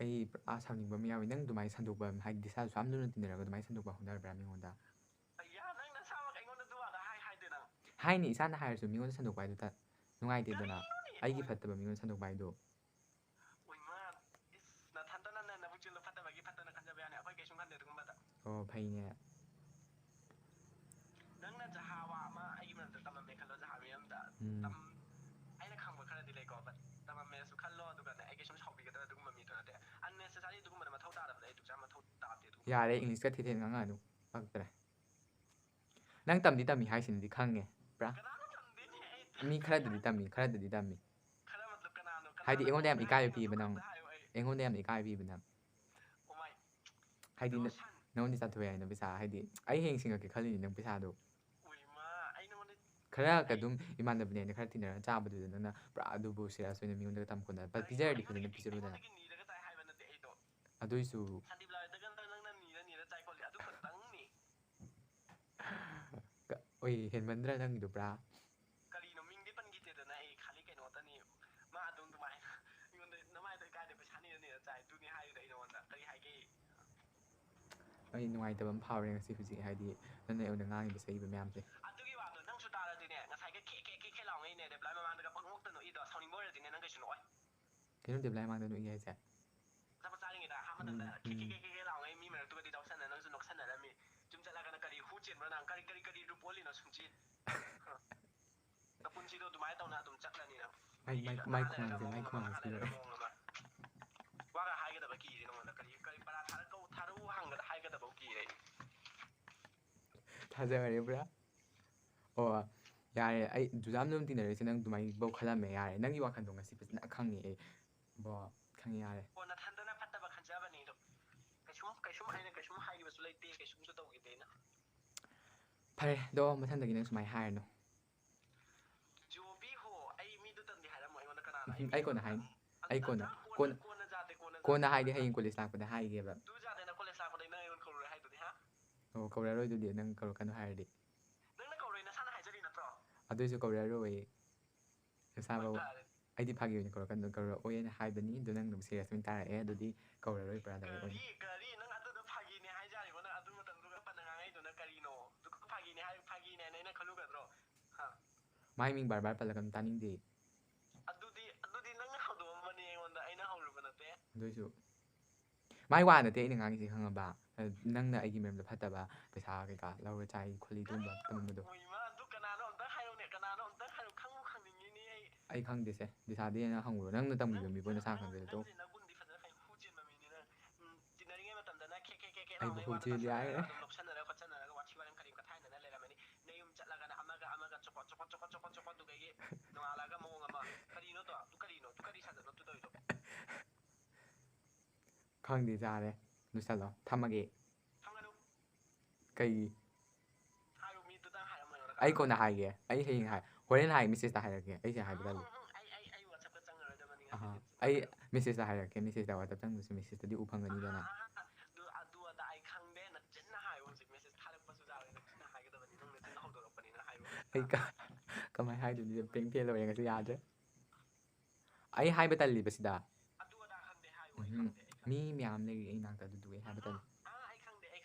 ꯑꯩ ꯄꯨꯔꯥ ꯁꯥꯎꯅꯤꯡꯕ ꯑꯃ ꯌꯥꯎꯏ꯫ ꯅꯪ ꯑꯗꯨꯃꯥꯏꯅ ꯁꯟꯗꯣꯛꯄ ꯍꯥꯏꯗꯤ ꯏꯁꯥꯁꯨ ꯌꯥꯝ ꯂꯨꯅ ꯇꯤꯟꯅꯔꯒ ꯑꯗꯨꯃꯥꯏꯅ ꯁꯟꯗꯣꯛꯄ ꯍꯧꯅꯔꯕ꯭ꯔꯥ ꯃꯤꯉꯣꯟꯗ? ꯑꯌꯥ, ꯅꯪ ꯅꯁꯥꯃꯛ ꯑꯩꯉꯣꯟꯗ ꯑꯗꯨ ꯑꯗꯥ ꯍꯥꯏ ꯍꯥꯏꯗꯦ ꯅꯪ꯫ ꯍꯥꯏꯅꯤ, ꯏꯁꯥꯅ ꯍꯥꯏꯔꯁꯨ ꯃꯤꯉꯣꯟꯗ ꯁꯟꯗꯣꯛꯄ ꯍꯥꯏꯗꯨ ꯇ-, ꯅꯨꯡꯉꯥꯏꯇꯦꯗꯅ꯫ ꯀꯔꯤꯅꯣꯅꯦ? ꯑꯩꯒꯤ ꯐꯠꯇꯕ ꯃꯤꯉꯣꯟꯗ ꯁꯟꯗꯣꯛꯄ ꯍꯥꯏꯗꯣ꯫ ꯎꯏꯃꯥ, ꯏꯁ, ꯅꯊꯟꯇꯅ ꯅ-, ꯅꯕꯨꯛꯆꯦꯜꯗꯣ ꯐꯠꯇꯕꯒꯤ ꯐꯠꯇꯅ ꯈꯟꯖꯕ ꯌꯥꯅꯤ, ꯑꯩꯈꯣꯏ ꯀꯩꯁꯨꯝ ꯈꯟꯗꯦ ꯑꯗꯨꯒꯨꯝꯕꯗ꯫ ꯑꯣ, ꯐꯩꯅꯦ꯫ ꯅꯪꯅ ꯖꯍꯥ ꯋꯥ ꯑꯃ ꯑꯩꯒꯤ ꯃꯔꯝꯗ ꯇꯝꯃꯝꯃꯦ ꯈꯜꯂꯣ, ꯖꯍꯥ ꯃꯤꯔꯝꯗ꯫ ꯎꯝ꯫ ꯇꯝ-, ꯑꯩꯅ ꯈꯪꯕ ꯈꯔꯗꯤ ꯂꯩꯀꯣ, but ꯇꯝꯃꯝꯃꯦꯁꯨ ꯈꯜꯂꯣ, ꯑꯗꯨꯒꯅꯦ ꯑꯩ ꯀꯩꯁꯨꯝ ꯁꯥꯎꯕꯤꯒꯗꯕ ꯑꯗꯨꯒꯨꯝꯕ ꯃꯤꯗꯣ ꯅꯠꯇꯦ꯫ Unnecessary ꯑꯗꯨꯒꯨꯝꯕꯗ ꯃꯊꯧ ꯇꯥꯗꯕꯗ ꯑꯩ ꯑꯗꯨꯛ ꯌꯥꯝ ꯃꯊꯧ ꯇꯥꯗꯦ ꯑꯗꯨꯒꯨꯝꯕ꯫ ꯌꯥꯔꯦ, ꯏꯪꯂꯤꯁꯀ ꯊꯦꯠ ꯊꯦꯠ ꯉꯥꯡꯉꯛꯑꯅꯨ, ꯄꯛꯇ꯭ꯔꯦ꯫ ꯅꯪ ꯇꯝꯗꯤ ꯇꯝꯃꯤ ꯍꯥꯏꯁꯤꯅꯗꯤ ꯈꯪꯉꯦ, ꯄꯨꯔꯥ꯫ ꯀꯅꯥꯅ ꯇꯝꯗꯣꯏꯅꯦ? ꯑꯩ ꯃꯤ ꯈꯔꯗꯗꯤ ꯇꯝꯃꯤ, ꯈꯔꯗꯗꯤ ꯇꯝꯃꯤ꯫ ꯈꯔ ꯃꯇꯂꯕ ꯀꯅꯥꯅꯣ? ꯍꯥꯏꯗꯤ ꯀꯅꯥꯅ ꯑꯩꯉꯣꯟꯗ ꯌꯥꯝ ꯇꯝꯃꯤ ꯏꯀꯥꯏꯕ ꯍꯥꯏꯅꯣ? ꯄꯤꯕ ꯑꯗꯨ ꯅꯪ, ꯈꯛꯇ ꯍꯥꯏꯌꯣ ꯑꯩ꯫ ꯑꯩꯉꯣꯟꯗ ꯌꯥꯝ ꯏꯀꯥꯏꯕ ꯄꯤꯕ ꯅꯪ꯫ Oh my꯫ ꯍꯥꯏꯗꯤ ꯅ-, ꯂꯣꯁꯟ꯫ ꯅꯉꯣꯟꯗ ꯆꯥꯊꯣꯛꯑꯦ ꯍꯥꯏꯅ ꯄꯩꯁꯥ, ꯍꯥꯏꯗꯤ ꯑꯩ ꯍꯌꯦꯡ ꯁꯤꯡꯉꯛꯀꯦ ꯈꯜꯂꯤꯅꯤ ꯅꯪ ꯄꯩꯁꯥꯗꯣ꯫ ꯎꯏꯃꯥ, ꯑꯩ ꯅꯉꯣꯟꯗ ꯈꯔ ꯑꯩ ꯑꯗꯨꯝ ꯏꯃꯥꯟꯅꯕꯅꯦꯅ ꯈꯔ ꯇꯤꯟꯅꯔ ꯆꯥꯕꯗꯨꯗ ꯅꯪꯅ ꯄꯨꯔꯥ ꯑꯗꯨꯕꯨ ꯁꯤꯔꯤꯌꯁ ꯑꯣꯏꯅ ꯃꯤꯉꯣꯟꯗꯒ ꯇꯝ ꯈꯣꯠꯅ ꯄ-, ꯀꯔꯤꯅꯣ ꯄꯤꯖꯔꯗꯤ ꯐꯖꯅ ꯑꯩꯉꯣꯟꯗꯒꯤ, ꯄꯤꯖꯔꯨꯗꯅ꯫ ꯑꯩꯉꯣꯟꯗꯒꯤ ꯅꯤꯔꯒ ꯆꯥꯏ ꯍꯥꯏꯕ ꯅꯠꯇꯦ ꯑꯩꯗꯣ꯫ ꯑꯗꯨꯏꯁꯨ꯫ ꯁꯟꯗꯤꯞ ꯂꯥꯏꯗꯒ ꯅꯪꯅ ꯅꯤꯔ ꯅꯤꯔ ꯆꯥꯏ ꯈꯣꯠꯂꯤ ꯑꯗꯨ ꯈꯛꯇꯪꯅꯤ꯫ ꯀ-, ꯑꯣꯏ, ꯍꯦꯟꯃꯟꯗ꯭ꯔꯥ ꯅꯪꯒꯤꯗꯣ ꯄꯨꯔꯥ? ꯀꯔꯤꯅꯣ ꯃꯤ ꯑꯩ ꯅꯨꯡꯉꯥꯏꯇꯕ ꯑꯃ ꯐꯥꯎꯔꯦ ꯉꯁꯤ ꯍꯧꯖꯤꯛ, ꯍꯥꯏꯗꯤ ꯅꯪꯅ ꯑꯩꯉꯣꯟꯗ ꯉꯥꯡꯉꯤꯕ ꯆꯩꯕ ꯃꯌꯥꯝꯁꯦ꯫ ꯑꯗꯨꯒꯤ ꯋꯥꯗꯣ ꯅꯪꯁꯨ ꯇꯥꯔꯗꯤꯅꯦ, ꯉꯁꯥꯏꯒ ꯈꯦ ꯈꯦ ꯈꯦ ꯈꯦ ꯂꯥꯎꯉꯩꯅꯦ, ꯔꯤꯄ꯭ꯂꯥꯏ ꯃꯃꯥꯡꯗꯒ ꯄꯪꯅꯣꯛꯇ ꯅꯣꯛꯏꯗꯣ, ꯁꯥꯎꯅꯤꯡꯕ ꯑꯣꯏꯔꯗꯤꯅꯦ ꯅꯪ ꯀꯩꯁꯨ ꯅꯣꯛꯑꯣꯏ꯫ ꯀꯩꯅꯣ ꯔꯤꯄ꯭ꯂꯥꯏ ꯃꯃꯥꯡꯗ ꯅꯣꯛꯏ ꯍꯥꯏꯁꯦ? ꯑꯆꯥꯄꯣꯠ ꯆꯥꯔꯤꯉꯩꯗ ꯑꯍꯥꯟꯕ ꯃꯇꯝꯗ ꯎꯝ, ꯈꯦ ꯈꯦ ꯎꯝ꯫ ꯈꯦ ꯈꯦ ꯈꯦ ꯂꯥꯎꯉꯩ ꯃꯤ ꯃꯔꯛꯇꯨꯒꯗꯤ ꯅꯣꯛꯁꯟꯅ-, ꯅꯪꯁꯨ ꯅꯣꯛꯁꯟꯅꯔꯝꯃꯤ꯫ ꯌꯨꯝ ꯆꯠꯂꯒꯅ ꯀꯔꯤ ꯍꯨ ꯆꯦꯟꯕ꯭ꯔꯣ ꯅꯪ? ꯀꯔꯤ, ꯀꯔꯤ, ꯀꯔꯤ ꯔꯨꯞ ꯑꯣꯜꯂꯤꯅꯣ ꯁꯨꯝꯆꯤ? ꯅꯄꯨꯟꯁꯤꯗꯣ ꯑꯗꯨꯃꯥꯏꯅ ꯇꯧꯅ ꯑꯗꯨꯝ ꯆꯠꯂꯅꯤ ꯅꯪ꯫ ꯃꯥꯏ, ꯃꯥꯏ, ꯃꯥꯏ ꯈꯨꯍꯥꯡꯁꯦ, ꯃꯥꯏ ꯈꯨꯍꯥꯡꯁꯦ ꯂꯣꯏꯔꯦ꯫ ꯋꯥꯒ ꯍꯥꯏꯒꯗꯕ ꯀꯤꯔꯦ ꯅꯉꯣꯟꯗ꯫ ꯀꯔꯤ, ꯀꯔꯤ ꯄꯔꯥ ꯊꯥꯔꯛꯀꯧ-, ꯊꯥꯔꯛꯎ ꯍꯪꯕꯗ ꯍꯥꯏꯒꯗꯕ ꯀꯤꯔꯦ꯫ ꯊꯥꯖꯔꯦ ꯄꯨꯔꯥ꯫ ꯑꯣ, ꯌꯥꯔꯦ꯫ ꯑꯩ ꯗꯨꯖꯥꯝ ꯑꯗꯨꯝ ꯇꯤꯟꯅꯔꯣꯏꯁꯦ, ꯅꯪ ꯑꯗꯨꯃꯥꯏꯅꯐꯧ ꯈꯜꯂꯝꯃꯦ꯫ ꯌꯥꯔꯦ, ꯅꯪꯒꯤ ꯋꯥꯈꯜꯗꯣ ꯉꯁꯤ ꯐꯖꯅ ꯈꯪꯉꯦ ꯑꯩ꯫ ꯕꯣ, ꯈꯪꯉꯦ, ꯌꯥꯔꯦ꯫ ꯀꯣꯟꯅ ꯊꯟꯗꯅ ꯐꯠꯇꯕ ꯈꯟꯖꯕꯅꯤ ꯑꯗꯣ꯫ ꯀꯩꯁꯨꯝ, ꯀꯩꯁꯨꯝ ꯑꯩꯅ ꯀꯩꯁꯨꯝ ꯍꯥꯏꯈꯤꯕꯁꯨ ꯂꯩꯇꯦ, ꯀꯩꯁꯨꯝꯁꯨ ꯇꯧꯈꯤꯗꯦ ꯑꯩꯅ꯫ ꯐꯔꯦ, ꯑꯗꯣ ꯃꯊꯪꯗꯒꯤ ꯅꯪ ꯁꯨꯃꯥꯏꯅ ꯍꯥꯏꯔꯅꯨ꯫ ꯖꯣꯕꯤ ꯍꯣ, ꯑꯩ ꯃꯤꯗꯨ ꯇꯝꯗꯤ ꯍꯥꯏꯔꯝꯃꯣ ꯑꯩꯉꯣꯟꯗ ꯀꯅꯥꯅ ꯎꯝ, ꯑꯩ ꯃꯤꯗꯨ-, ꯀꯣꯟꯅ ꯍꯥꯏꯅꯤ꯫ ꯑ-, ꯑꯩ ꯀꯣꯟꯅ, ꯑ-, ꯀꯣꯟꯅ, ꯀꯣꯟꯅ ꯖꯥꯠꯇꯦ, ꯀꯣꯟꯅ ꯀꯣꯟꯅ ꯖꯥꯠꯇꯦ꯫ ꯍꯥꯏꯗꯤ ꯍꯌꯦꯡ ꯀꯣꯂꯦꯖ ꯂꯥꯛꯄꯗ ꯍꯥꯏꯒꯦꯕ꯫ ꯑꯗꯨ ꯖꯥꯠꯇꯦ, ꯅꯪ ꯀꯣꯂꯦꯖ ꯂꯥꯛꯄꯗ ꯅꯪ ꯑꯩꯉꯣꯟꯗ ꯀꯧꯔꯣꯏ ꯍꯥꯏꯗꯨꯗꯤ, ꯍꯥ? ꯑꯣ, ꯀꯧꯔꯛꯑꯔꯣꯏ ꯑꯗꯨꯗꯤ, ꯅꯪ ꯀꯧꯔꯛꯀꯅꯨ ꯍꯥꯏꯔꯗꯤ꯫ ꯅꯪꯅ ꯀꯧꯔꯣꯏ, ꯅꯁꯥꯅ ꯍꯥꯏꯖꯔꯤ ꯅꯠꯇ꯭ꯔꯣ? ꯑꯗꯨꯏꯁꯨ ꯀꯧꯔꯛꯑꯔꯣꯏ꯫ ꯅꯁꯥꯃꯛ ꯍꯣꯏ, ꯐꯔꯦ꯫ ꯑꯩꯗꯤ ꯐꯥꯒꯤ ꯑꯣꯏꯅ ꯀꯧꯔꯛꯀꯅꯨ, ꯀꯧꯔꯛꯑꯣꯏꯅ ꯍꯥꯏꯕꯅꯤ, ꯑꯗꯨ ꯅꯪ ꯑꯗꯨꯝ ꯁꯤꯔꯤꯌꯁ ꯑꯣꯏꯅ ꯇꯥꯔꯛꯑꯦ, ꯑꯗꯨꯗꯤ ꯀꯧꯔꯔꯣꯏ ꯄꯨꯔꯥ ꯗꯥꯏꯔꯦꯛ ꯑꯣꯏꯅ꯫ ꯀꯔꯤ, ꯀꯔꯤ? ꯅꯪ ꯑꯗꯨꯗꯣ ꯐꯥꯒꯤꯅꯦ ꯍꯥꯏꯖꯔꯤꯕꯣ? ꯅꯪ ꯑꯗꯨ ꯃꯇꯝꯗꯨꯒ ꯄꯟꯅ ꯉꯥꯡꯉꯛꯏꯗꯨꯅ ꯀꯔꯤꯅꯣ? ꯑꯗꯨ ꯐꯥꯒꯤꯅꯦ ꯍꯥꯏ-, ꯐꯥꯒꯤꯅꯦ ꯍꯥꯏꯅ ꯑꯩꯅ ꯈꯜꯂꯨꯒꯗ꯭ꯔꯣ? ꯍꯥ? ꯃꯥꯏ ꯃꯤꯡ ꯕꯥꯔ ꯕꯥꯔ ꯄꯜꯂꯛꯀꯅꯨ, ꯇꯥꯅꯤꯡꯗꯦ꯫ ꯑꯗꯨꯗꯤ, ꯑꯗꯨꯗꯤ ꯅꯪꯅ ꯍꯧꯗꯣꯛꯑꯝꯕꯅꯤ ꯑꯩꯉꯣꯟꯗ, ꯑꯩꯅ ꯍꯧꯔꯨꯕ ꯅꯠꯇꯦ꯫ ꯑꯗꯨꯏꯁꯨ ꯃꯥꯏ ꯋꯥ ꯅꯠꯇꯦ ꯑꯩꯅ ꯉꯥꯡꯉꯤꯁꯦ, ꯈꯪꯉꯕ? ꯅꯪꯅ ꯑꯩꯒꯤ ꯃꯔꯝꯗ ꯐꯠꯇꯕ, ꯄꯩꯁꯥ ꯀꯩꯀꯥ ꯂꯧꯔ ꯆꯥꯏ ꯈꯣꯠꯂꯤ, ꯑꯗꯨꯒꯨꯝꯕ ꯀꯔꯤꯅꯣ? ꯇꯝꯕꯗꯣ꯫ ꯑꯣꯏꯃꯥ, ꯑꯗꯨ ꯀꯅꯥꯅꯣ ꯑꯝꯇ ꯍꯥꯏꯔꯛꯎꯅꯦ, ꯀꯅꯥꯅꯣ ꯑꯝꯇ ꯍꯥꯏꯔꯛꯎ, ꯈꯪꯕꯨ ꯈꯪꯅꯤꯡꯉꯤꯅꯦ ꯑꯩ꯫ ꯑꯩ ꯈꯪꯗꯦꯁꯦ, ꯗꯤꯁꯥꯗꯩ ꯍꯦꯟꯅ ꯍꯪꯉꯨꯔꯣ, ꯅꯪꯅ ꯇꯝꯈꯤꯕ ꯃꯤꯕꯨ ꯅꯁꯥ ꯅꯪ, ꯈꯪꯖꯔꯦ ꯇꯣ꯫ ꯅꯪꯁꯦ ꯅꯒꯨꯟꯗꯤ ꯐꯖꯅ ꯈꯪꯉꯤ, ꯍꯨ ꯆꯦꯟꯕ ꯃꯤꯅꯤ ꯅꯪ꯫ ꯎꯝ, ꯇꯤꯟꯅꯔꯤꯉꯩ ꯃꯇꯝꯗꯅ ꯈꯦ ꯈꯦ ꯈꯦ ꯈꯦ ꯑꯩꯕꯨ ꯂꯥꯎꯅꯩ, ꯍꯨ ꯋꯥꯗꯣ ꯆꯦꯜꯂꯤ ꯇꯥꯁꯟꯅꯔꯒ ꯍꯥꯏꯔꯦ꯫ ꯑꯗꯨꯝ ꯅꯣꯛꯁꯟꯅꯔꯒ ꯈꯣꯠꯁꯟꯅꯔꯒ ꯋꯥꯊꯤ ꯋꯥꯔꯦꯝ ꯀꯔꯤꯝ ꯀꯊꯥꯏꯅꯅ ꯂꯩꯔꯝꯃꯅꯤ꯫ ꯅꯌꯨꯝ ꯆꯠꯂꯒꯅ ꯑꯃꯒ ꯑꯃꯒ ꯆꯣꯀꯣꯠ ꯆꯣꯀꯣꯠ ꯆꯣꯀꯣꯠ ꯆꯣꯀꯣꯠ ꯆꯣꯀꯣꯠ, ꯑꯗꯨꯗꯒꯤ ꯅꯣꯡꯉꯥꯜꯂꯒ ꯃꯑꯣꯡ ꯑꯃ꯫ ꯀꯔꯤꯅꯣ ꯇꯣ? ꯑꯗꯨ ꯀꯔꯤꯅꯣ? ꯑꯗꯨ ꯀꯔꯤ ꯁꯥꯖꯠꯅꯣ ꯑꯗꯨ ꯇꯧꯔꯤꯗꯣ? ꯈꯪꯗꯦ, ꯌꯥꯔꯦ, ꯂꯣꯏꯁꯜꯂꯣ, ꯊꯝꯃꯒꯦ꯫ ꯊꯝꯒꯅꯨ꯫ ꯀꯩꯒꯤ? ꯍꯥꯏꯌꯨ, ꯃꯤꯗꯨꯗ ꯍꯥꯏꯔꯝꯃꯣ ꯑꯩꯉꯣꯟꯗ ꯑꯩ ꯀꯅꯥꯅꯣ? ꯀꯣꯟꯅ ꯍꯥꯏꯒꯦ, ꯑꯩ ꯍꯌꯦꯡ ꯍꯥꯏ-, ꯍꯣꯔꯦꯟ ꯍꯥꯏ, ꯃꯦꯁꯦꯖꯇ ꯍꯥꯏꯔꯛꯀꯦ, ꯑꯩꯁꯦ ꯍꯥꯏꯕ ꯇꯜꯂꯦ꯫ ꯎꯝ, ꯎꯝ, ꯎꯝ, ꯑꯩ, ꯑꯩ, ꯑꯩ WhatsApp-ꯇ ꯆꯪꯉꯔꯣꯏꯗꯕꯅꯤ ꯑꯍꯥ, ꯉꯁꯤꯗꯤ꯫ ꯑꯩ ꯃꯦꯁꯦꯖꯇ ꯍꯥꯏꯔꯛꯀꯦ, ꯃꯦꯁꯦꯖꯇ, WhatsApp ꯆꯪꯗ꯭ꯔꯁꯨ ꯃꯦꯁꯦꯖꯇꯗꯤ ꯎ ꯐꯪꯒꯅꯤꯗꯅ꯫ ꯑꯍꯥ, ꯑꯗꯨ, ꯑꯗꯨ ꯑꯗꯥ ꯑꯩ ꯈꯪꯗꯦ, ꯅꯆꯤꯟꯅ ꯍꯥꯏꯌꯨ ꯍꯧꯖꯤꯛ, ꯃꯦꯁꯦꯖ ꯊꯥꯔꯛꯄꯁꯨ ꯌꯥꯔꯣꯏ, ꯅꯆꯤꯟꯅ ꯍꯥꯏꯒꯗꯕꯅꯤ, ꯅꯪ ꯅꯆꯤꯟꯅ ꯍꯧꯗꯣꯔꯛꯄꯅꯤꯅ ꯍꯥꯏꯌꯨ꯫ ꯑꯩ ꯀ-, ꯀꯃꯥꯏꯅ ꯍꯥꯏꯗꯣꯏꯅꯣ? ꯄ꯭ꯔꯦꯡ ꯐꯦꯜ ꯑꯣꯏꯔꯦ ꯉꯁꯤ, ꯌꯥꯗ꯭ꯔꯦ꯫ ꯑꯩ ꯍꯥꯏꯕ ꯇꯜꯂꯤꯕꯁꯤꯗ꯫ ꯑꯗꯨ ꯑꯗꯥ ꯈꯪꯗꯦ ꯍꯥꯏꯌꯨ, ꯑꯩ ꯎꯝ, ꯈꯪꯗꯦ, ꯑꯩ ꯈꯪꯗꯦ꯫ ꯃꯤ ꯃꯌꯥꯝ ꯂꯩꯔꯤ ꯑꯩ ꯅꯥꯛꯇ, ꯑꯗꯨꯗꯨꯒꯤ ꯑꯩ ꯍꯥꯏꯕ ꯇꯜꯂꯤ꯫ ꯑꯥ, ꯑꯩ ꯈꯪꯗꯦ, ꯑꯩ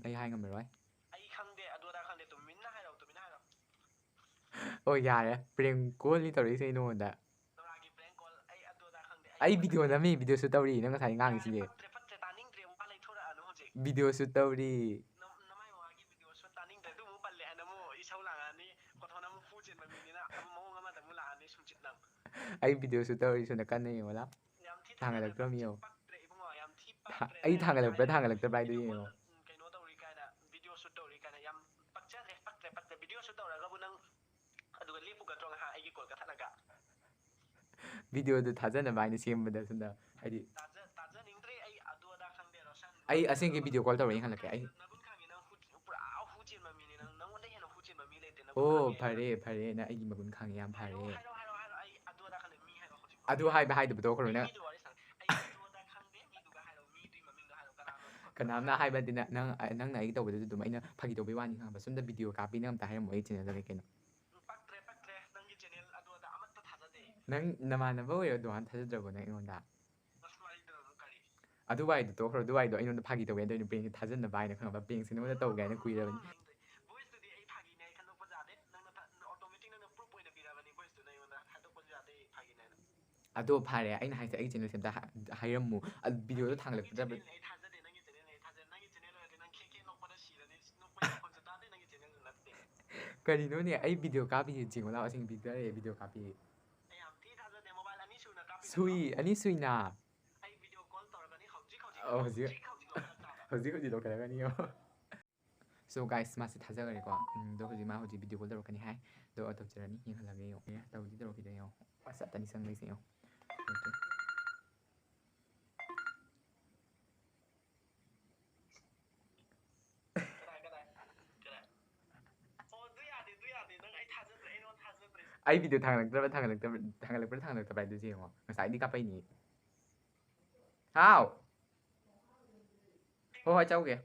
ꯑꯩ ꯍꯥꯏ ꯉꯝꯃꯔꯣꯏ꯫ ꯑꯩ ꯈꯪꯗꯦ, ꯑꯗꯨ ꯑꯗꯥ ꯈꯪꯗꯦ, ꯇꯨꯃꯤꯟꯅ ꯍꯥꯏꯔꯛꯑꯣ, ꯇꯨꯃꯤꯟꯅ ꯍꯥꯏꯔꯛꯑꯣ꯫ ꯑꯣ, ꯌꯥꯔꯦ, ꯄ꯭ꯔꯦꯡ ꯀꯣꯜꯅꯤ ꯇꯧꯔꯛꯏꯁꯦ ꯑꯩ ꯅꯉꯣꯟꯗ꯫ ꯅꯣꯔꯥꯒꯤ prank call, ꯑꯩ ꯑꯗꯨ ꯑꯗꯥ ꯈꯪꯗꯦ꯫ ꯑꯩ ꯚꯤꯗꯤꯑꯣ ꯅꯝꯃꯤ, ꯚꯤꯗꯤꯑꯣ ꯁꯨꯠ ꯇꯧꯔꯤ, ꯅꯪ ꯉꯁꯥꯏ ꯉꯥꯡꯉꯤꯁꯤꯗꯤ꯫ ꯄꯛꯇ꯭ꯔꯦ, ꯄꯛꯇ꯭ꯔꯦ, ꯇꯥꯅꯤꯡꯗ꯭ꯔꯦ, ꯋꯥ ꯂꯩꯊꯣꯔꯛꯑꯅꯨ ꯍꯧꯖꯤꯛ꯫ ꯚꯤꯗꯤꯑꯣ ꯁꯨꯠ ꯇꯧꯔꯤ꯫ ꯅꯝ-, ꯅꯃꯥꯏ ꯃꯃꯥꯒꯤ ꯚꯤꯗꯤꯑꯣ ꯁꯨꯠ ꯇꯥꯅꯤꯡꯗ꯭ꯔꯦ, ꯑꯗꯨ ꯑꯃꯨꯛ ꯄꯜꯂꯦ ꯍꯥꯏꯅ ꯑꯃꯨꯛ ꯏꯁꯧ ꯂꯥꯡꯉꯛꯑꯅꯤ, ꯈꯣꯠꯊꯣꯛꯅ ꯑꯃꯨꯛ ꯐꯨ ꯆꯦꯟꯕ ꯃꯤꯅꯤꯅ ꯑꯃ ꯃꯑꯣꯡ ꯑꯃꯗ ꯑꯃꯨꯛ ꯂꯥꯛꯑꯅꯤ ꯁꯨꯝꯆꯤꯠ ꯅꯪ꯫ ꯑꯩ ꯚꯤꯗꯤꯑꯣ ꯁꯨꯠ ꯇꯧꯔꯤ, ꯁꯣꯝꯗ ꯀꯟꯅ ꯌꯦꯡꯉꯣ ꯂꯥꯎ꯫ ꯌꯥꯝ ꯊꯤ ꯊꯥꯡꯒꯠꯂꯛꯇ꯭ꯔꯕ ꯃꯤ ꯌꯦꯡꯉꯣ꯫ ꯄꯛꯇ꯭ꯔꯦ ꯏꯕꯨꯡꯉꯣ, ꯌꯥꯝ ꯊꯤ ꯊꯥ-, ꯄꯛꯇ꯭ꯔꯦ꯫ ꯑꯩ ꯊꯥꯡꯒꯠꯂꯛꯄ꯭ꯔꯥ ꯊꯥꯡꯒꯠꯂꯛꯇꯕ꯭ꯔꯥ ꯍꯥꯏꯗꯣ ꯚꯤꯗꯤꯑꯣ ꯌꯦꯡꯉꯣ꯫ ꯀꯣꯜ, ꯎꯝ, ꯀꯩꯅꯣ ꯇꯧꯔꯤ ꯀꯥꯏꯅ, ꯚꯤꯗꯤꯑꯣ ꯁꯨꯠ ꯇꯧꯔꯤ ꯀꯥꯏꯅ ꯌꯥꯝ ꯄꯛꯆꯗ꯭ꯔꯦ, ꯄꯛꯇ꯭ꯔꯦ, ꯄꯛꯇ꯭ꯔꯦ꯫ ꯚꯤꯗꯤꯑꯣ ꯁꯨꯠ ꯇꯧꯔꯒꯕꯨ ꯅꯪ ꯑꯗꯨꯒ ꯂꯦꯞꯄꯨꯒꯗ꯭ꯔꯣ ꯉꯥꯏꯍꯥꯛ ꯑꯩꯒꯤ ꯀꯣꯜ ꯀꯛꯊꯠꯂꯒ? ꯚꯤꯗꯤꯑꯣꯗꯨ ꯊꯥꯖꯅꯕ ꯍꯥꯏꯅ ꯁꯦꯝꯕꯗ ꯁꯣꯝꯗ ꯍꯥꯏꯗꯤ ꯇꯥꯖ-, ꯇꯥꯖꯅꯤꯡꯗ꯭ꯔꯦ ꯑꯩ ꯑꯗꯨ ꯑꯗꯥ ꯈꯪꯗꯦ, ꯔꯣꯁꯟ꯫ ꯑꯩ ꯑꯁꯦꯡꯒꯤ ꯚꯤꯗꯤꯑꯣ ꯀꯣꯜ ꯇꯧꯔ ꯌꯦꯡꯍꯜꯂꯛꯀꯦ꯫ ꯑꯩ ꯅꯒꯨꯟ ꯈꯪꯉꯦ, ꯅꯪ ꯍꯨ-, ꯄꯨꯔꯥ ꯍꯨ ꯆꯦꯟꯕ ꯃꯤꯅꯦ ꯅꯪ, ꯅꯪꯉꯣꯟꯗ ꯍꯦꯟꯅ ꯍꯨ ꯆꯦꯟꯕ ꯃꯤ ꯂꯩꯇꯦ꯫ ꯅꯒꯨꯟ ꯑꯣ, ꯈꯪꯉꯦ꯫ ꯐꯔꯦ ꯐꯔꯦ, ꯅꯪ ꯑꯩꯒꯤ ꯃꯒꯨꯟ ꯈꯪꯉꯦ, ꯌꯥꯝ ꯐꯔꯦ꯫ ꯍꯥꯏꯔꯣ, ꯍꯥꯏꯔꯣ, ꯍꯥꯏꯔꯣ, ꯍꯥꯏꯔꯣ, ꯑꯩ ꯑꯗꯨ ꯑꯗꯥ ꯈꯪꯗꯦ, ꯃꯤ ꯍꯥꯏꯔꯣ ꯍꯧꯖꯤꯛ꯫ ꯑꯗꯨ ꯍꯥꯏꯕ ꯍꯥꯏꯗꯕ ꯇꯣꯛꯈ꯭ꯔꯣ ꯅꯪ꯫ ꯃꯤꯗꯨ ꯋꯥꯔꯤ ꯁꯥꯟꯅ-, ꯑꯩ ꯑꯗꯨ ꯑꯗꯥ ꯈꯪꯗꯦ, ꯃꯤꯗꯨꯒ ꯍꯥꯏꯔꯣ, ꯃꯤꯗꯨꯒꯤ ꯃꯃꯤꯡꯗꯣ ꯍꯥꯏꯔꯣ, ꯀꯅꯥꯅꯣ? ꯀꯅꯥꯝꯅ ꯍꯥꯏꯕꯗꯤ ꯅ-, ꯅꯪ, ꯅꯪꯅ ꯑꯩꯒꯤ ꯇꯧꯕꯗꯨꯗ ꯑꯗꯨꯝ ꯑꯩꯅ ꯐꯥꯒꯤ ꯇꯧꯕꯩ ꯋꯥꯅꯤ ꯈꯪꯉꯕ? ꯁꯣꯝꯗ ꯚꯤꯗꯤꯑꯣ ꯀꯥꯞꯄꯤ, ꯅꯪ ꯑꯝꯇ ꯍꯥꯏꯔꯝꯃꯣ ꯑꯩ ꯆꯦꯅꯦꯜꯗ ꯂꯩ ꯀꯩꯅꯣ꯫ ꯄꯛꯇ꯭ꯔꯦ, ꯄꯛꯇ꯭ꯔꯦ, ꯅꯪꯒꯤ ꯆꯦꯅꯦꯜ ꯑꯗꯨ ꯑꯗꯥ ꯑꯃꯠꯇ ꯊꯥꯖꯗꯦ꯫ ꯅꯪ ꯅꯃꯥꯟꯅꯕ ꯑꯣꯏꯔꯣ ꯑꯗꯨꯃꯥꯏꯅ ꯊꯥꯖꯗ꯭ꯔꯕꯣ ꯅꯪ ꯑꯩꯉꯣꯟꯗ? ꯑꯁ, ꯋꯥꯔꯤꯗꯨꯅ ꯑꯃꯨꯛ ꯀꯔꯤ? ꯑꯗꯨ ꯋꯥꯏꯗꯣ ꯇꯣꯛꯈ꯭ꯔꯣ, ꯑꯗꯨ ꯋꯥꯏꯗꯣ ꯑꯩꯉꯣꯟꯗ ꯐꯥꯒꯤ ꯇꯧꯕ ꯌꯥꯏ, ꯑꯗꯨ ꯑꯩꯅ ꯄ꯭ꯔꯦꯡꯁꯦ ꯊꯥꯖꯟꯅꯕ ꯍꯥꯏꯅ ꯈꯪꯉꯕ? ꯄ꯭ꯔꯦꯡꯁꯦ ꯅꯉꯣꯟꯗ ꯇꯧꯒꯦ ꯍꯥꯏꯅ ꯀꯨꯏꯔꯕꯅꯤ꯫ ꯚꯣꯏꯁꯇꯨꯗꯤ ꯑꯩ ꯐꯥꯒꯤꯅꯦ ꯍꯥꯏ ꯈꯟꯗꯣꯛꯄ ꯌꯥꯗꯦ꯫ ꯅꯪꯅ ꯊ-, automatic ꯅꯪꯅ proof ꯑꯣꯏꯅ ꯄꯤꯔꯕꯅꯤ, ꯚꯣꯏꯁꯇꯨꯅ ꯑꯩꯉꯣꯟꯗ ꯍꯥꯏꯗꯣꯛꯄꯁꯨ ꯌꯥꯗꯦ ꯑꯩ ꯐꯥꯒꯤꯅꯦ ꯍꯥꯏꯅ꯫ ꯑꯗꯣ ꯐꯔꯦ, ꯑꯩꯅ ꯍꯥꯏꯁꯦ ꯑꯩꯒꯤ ꯆꯦꯅꯦꯜꯁꯦ ꯑꯝꯇ ꯍꯥ-, ꯍꯥꯏꯔꯝꯃꯨ꯫ ꯑ, ꯚꯤꯗꯤꯑꯣꯗꯣ ꯅꯪꯒꯤ ꯊꯥꯡꯒꯠꯂꯛꯀꯗꯕ꯫ ꯆꯦꯅꯦꯜ ꯑꯩ ꯊꯥꯖꯗꯦ, ꯅꯪꯒꯤ ꯆꯦꯅꯦꯜ ꯑꯩ ꯊꯥꯖꯗꯦ, ꯅꯪꯒꯤ ꯆꯦꯅꯦꯜ ꯑꯣꯏꯔꯗꯤ ꯅꯪ ꯈꯦꯛ ꯈꯦꯛ ꯅꯣꯛꯄꯗ ꯁꯤꯔꯅꯤ꯫ ꯅꯣꯛꯄꯒꯤ ꯃꯈꯣꯟꯁꯨ ꯇꯥꯗꯦ, ꯅꯪꯒꯤ ꯆꯦꯅꯦꯜꯁꯨ ꯅꯠꯇꯦ꯫ ꯀꯔꯤꯅꯣꯅꯦ, ꯑꯩ ꯚꯤꯗꯤꯑꯣ ꯀꯥꯞꯄꯤꯁꯦ ꯌꯦꯡꯉꯣ ꯂꯥꯎ, ꯑꯁꯦꯡꯕ ꯚꯤꯗꯤꯑꯣ ꯂꯩꯔꯦ, ꯚꯤꯗꯤꯑꯣ ꯀꯥꯞꯄꯤ꯫ ꯑꯩ ꯌꯥꯝ ꯊꯤ ꯊꯥꯖꯗꯦ, ꯃꯣꯕꯥꯏꯜ ꯑꯅꯤ ꯁꯨꯅ ꯀꯥꯞꯄꯤ ꯁꯨꯏ, ꯅꯠꯇ꯭ꯔꯣ? ꯑꯅꯤ ꯁꯨꯏꯅ꯫ ꯑꯩ ꯚꯤꯗꯤꯑꯣ ꯀꯣꯜ ꯇꯧꯔꯛꯀꯅꯤ ꯍꯧꯖꯤꯛ ꯍꯧꯖꯤꯛ, ꯑꯣ, ꯍꯧꯖꯤꯛ꯫ ꯍꯧꯖꯤꯛ ꯍꯧꯖꯤꯛ ꯂꯧꯈꯠꯂꯛꯇꯥꯕ꯫ ꯍꯧꯖꯤꯛ ꯍꯧꯖꯤꯛ ꯂꯧꯈꯠꯂꯛꯀꯅꯤ ꯌꯦꯡꯉꯣ꯫ So guys, ꯃꯥꯁꯦ ꯊꯥꯖꯈꯔꯦꯀꯣ꯫ ꯎꯝ, ꯑꯗꯣ ꯍꯧꯖꯤꯛ ꯃꯥ ꯍꯧꯖꯤꯛ ꯚꯤꯗꯤꯑꯣ ꯀꯣꯜ ꯇꯧꯔꯛꯀꯅꯤ ꯍꯥꯏ꯫ ꯑꯗꯣ ꯇꯧꯖꯔꯅꯤ, ꯌꯦꯡꯍꯜꯂꯒꯦ ꯌꯦꯡꯉꯣ꯫ ꯑꯦ, ꯇꯧꯗꯤ ꯇꯧꯔꯛꯈꯤꯗꯣꯏ ꯌꯦꯡꯉꯣ꯫ WhatsApp-ꯇꯅꯤ ꯆꯪꯗꯣꯏꯁꯦ ꯌꯦꯡꯉꯣ꯫ Okay꯫ ꯀꯗꯥꯏ, ꯀꯗꯥꯏ? ꯀꯗꯥꯏ? ꯑꯣ, ꯑꯗꯨ ꯌꯥꯗꯦ, ꯑꯗꯨ ꯌꯥꯗꯦ꯫ ꯅꯪ ꯑꯩ ꯊꯥꯖꯗ꯭ꯔꯦ, ꯑꯩ ꯅꯉꯣꯟꯗ ꯊꯥꯖꯗ꯭ꯔꯦ꯫ ꯑꯩ ꯚꯤꯗꯤꯑꯣ ꯊꯥꯡꯒꯠꯂꯛꯇ꯭ꯔꯕ, ꯊꯥꯡꯒꯠꯂꯛꯇꯕ, ꯊꯥꯡꯒꯠꯂꯛꯄ꯭ꯔꯥ ꯊꯥꯡꯒꯠꯂꯛꯇꯕ꯭ꯔꯥ ꯍꯥꯏꯗꯨꯁꯨ ꯌꯦꯡꯉꯣ꯫ ꯉꯁꯥꯏꯗꯤ ꯀꯥꯞꯄꯛꯏꯅꯤ꯫ ꯍꯥꯎ꯫ ꯍꯣꯏ, ꯍꯣꯏ, ꯆꯧꯒꯦ꯫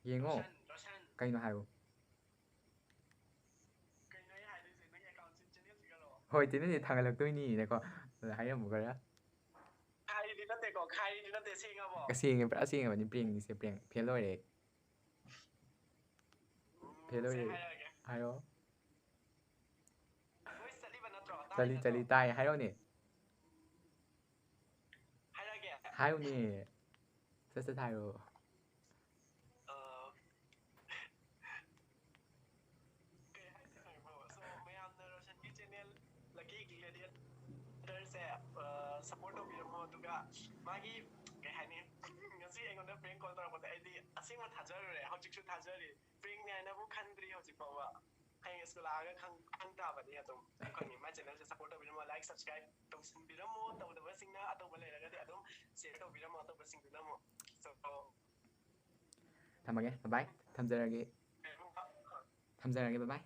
ꯌꯦꯡꯉꯣ꯫ ꯔꯣꯁꯟ, ꯔꯣꯁꯟ꯫ ꯀꯩꯅꯣ ꯍꯥꯏꯌꯣ꯫ ꯀꯩꯅꯣ ꯑꯩ ꯍꯥꯏꯗꯣꯏꯁꯦ? ꯅꯪꯒꯤ account-ꯁꯦ channel ꯁꯤꯒ ꯂꯣ? ꯍꯣꯏ, ꯆꯦꯅꯦꯜꯁꯦ ꯊꯥꯡꯒꯠꯂꯛꯇꯣꯏꯅꯤ꯫ ꯉꯥꯏꯈꯣ꯫ ꯑꯗ ꯍꯥꯏꯔꯝꯃꯨ ꯈꯔ꯫ ꯍꯥꯏ, ꯅꯠꯇꯦꯀꯣ, ꯈꯥꯏꯔꯤꯗꯤ ꯅꯠꯇꯦ, ꯁꯦꯡꯉꯕꯣ? ꯑꯁꯦꯡꯉꯦ, ꯄꯨꯔꯥ ꯑꯁꯦꯡꯉꯕꯅꯤ꯫ Prank ꯅꯤꯁꯦ, prank꯫ Fail ꯑꯣꯏꯔꯦ꯫ ꯎꯝ, Fail ꯁꯦ ꯑꯣꯏꯔꯦ꯫ ꯍꯥꯏꯔꯛꯑꯒꯦ꯫ ꯍꯥꯏꯔꯣ꯫ Voice ꯆꯠꯂꯤꯕ ꯅꯠꯇ꯭ꯔꯣ? ꯇꯥꯔꯤ ꯆꯠꯂꯤ, ꯅꯠꯇ꯭ꯔꯣ? ꯆꯠꯂꯤ, ꯇꯥꯏ꯫ ꯍꯥꯏꯔꯛꯑꯣꯅꯦ꯫ ꯍꯥꯏꯔꯛꯑꯒꯦ꯫ ꯍꯥꯏꯌꯨꯅꯦ꯫ ꯁꯠ ꯁꯠ ꯍꯥꯏꯔꯣ꯫ ꯑ, ꯀꯩ ꯍꯥꯏꯁꯦ ꯈꯪꯕ꯭ꯔꯣ? So, ꯃꯌꯥꯝꯅ ꯔꯣꯁꯟꯒꯤ channel Lucky Gladiator ꯁꯦ, ꯑ, support ꯇꯧꯕꯤꯔꯝꯃꯣ꯫ ꯑꯗꯨꯒ ꯃꯥꯒꯤ, ꯀꯩ ꯍꯥꯏꯅꯤ, ꯉꯁꯤ ꯑꯩꯉꯣꯟꯗ prank call ꯇꯧꯔꯛꯄꯗ ꯑꯩꯗꯤ ꯑꯁꯦꯡꯕ ꯊꯥꯖꯔꯨꯔꯦ, ꯍꯧꯖꯤꯛꯁꯨ ꯊꯥꯖꯔꯤ꯫ Prank ꯅꯦ ꯍꯥꯏꯅꯕꯨ ꯈꯟꯗ꯭ꯔꯤ ꯍꯧꯖꯤꯛ ꯐꯥꯎꯕ꯫ ꯍꯌꯦꯡ school ꯂꯥꯛꯑꯒ ꯈꯪ-, ꯈꯪ ꯇꯥꯕꯅꯤ ꯑꯗꯨꯝ꯫ ꯑꯗꯨ ꯈꯪꯉꯤ, my channel ꯁꯦ support ꯇꯧꯕꯤꯔꯝꯃꯣ, like, subscribe ꯇꯧꯁꯤꯟꯕꯤꯔꯝꯃꯣ, ꯇꯧꯗꯕꯁꯤꯡꯅ ꯑꯇꯧꯕ ꯂꯩꯔꯒꯗꯤ ꯑꯗꯨꯝ share ꯇꯧꯕꯤꯔꯝꯃꯣ ꯑꯇꯣꯞꯄꯁꯤꯡꯗꯨꯅ ꯑꯃꯨꯛ꯫ So, ꯊꯝꯃꯒꯦ, bye bye꯫ ꯊꯝꯖꯔꯒꯦ꯫ ꯊꯝꯖꯔꯒꯦ, bye bye꯫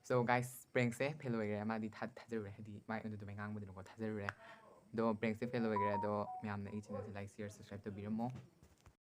So guys, prank ꯁꯦ fail ꯑꯣꯏꯈ꯭ꯔꯦ꯫ ꯃꯥꯗꯤ ꯊꯥ-, ꯊꯥꯖꯔꯨꯔꯦ, ꯍꯥꯏꯗꯤ ꯃꯥ ꯑꯩꯉꯣꯟꯗ ꯑꯗꯨꯃꯥꯏꯅ ꯉꯥꯡꯕꯗꯨꯅꯀꯣ, ꯊꯥꯖꯔꯨꯔꯦ꯫ ꯑꯗꯣ prank ꯁꯦ fail ꯑꯣꯏꯈ꯭ꯔꯦ꯫ ꯑꯗꯣ ꯃꯌꯥꯝꯅ ꯑꯩꯒꯤ channel ꯁꯦ like, share, subscribe ꯇꯧꯕꯤꯔꯝꯃꯣ꯫